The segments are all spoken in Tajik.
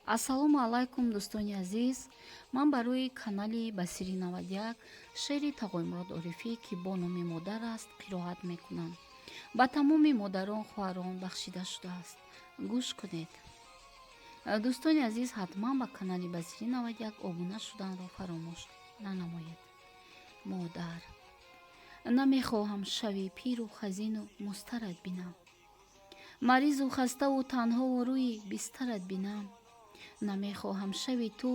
Ассалому алайкум, дӯстони азиз. Ман барои канали Басири 91 шеъри Тағоймурод Орифӣ, ки бо номи «Модар» аст, қироат мекунам. Ба тамоми модарон, хоҳарон бахшида шудааст. Гӯш кунед. Дӯстони азиз, ҳатман ба канали Басири 91 обуна шуданро фаромӯш нанамоед. Модар. Намехоҳам шави пиру хазину музтарат бинам, маризу хаставу танҳову рӯи бистарат бинам. Намехоҳам шави ту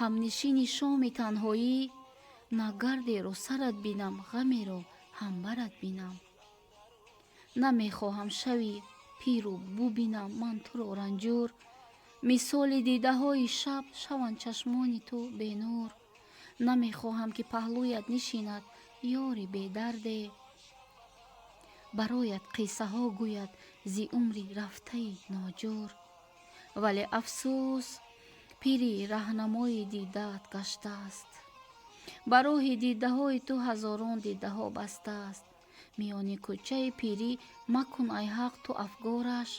ҳамнишини шоми танҳоӣ, на гардеро сарат бинам, ғамеро ҳамбарат бинам. Намехоҳам шави пиру бубинам ман туро ранҷур, мисоли дидаҳои шаб шаванд чашмони ту бенур. Намехоҳам, ки паҳлӯят нишинад ёри бедарде, бароят қиссаҳо гӯяд зи умри рафтаи ноҷур. Вале афсӯс, пирӣ раҳнамои дидаат гаштааст, ба роҳи дидаҳои ту ҳазорон дидаҳо бастааст. Миёни кӯчаи пирӣ макун, ай ҳақ, ту афгораш,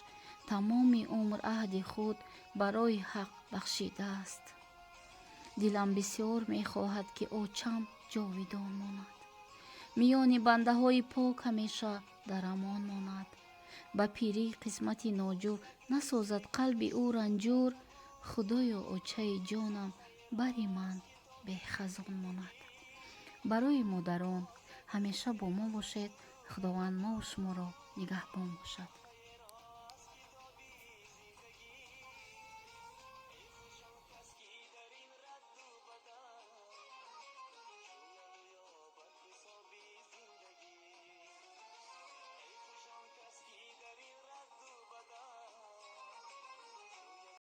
тамоми умр аҳди худ барои ҳақ бахшидааст. Дилам бисёр мехоҳад, ки очам ҷовидон монад, миёни бандаҳои пок ҳамеша дар амон монад. Ба пирӣ қисмати ноҷур насозад қалби ӯ ранҷур. Худоё, очаи ҷонам бари ман бехазон монад. Барои модарон. Ҳамеша бо мо бошед. Худованд мову шуморо нигаҳбон бошад.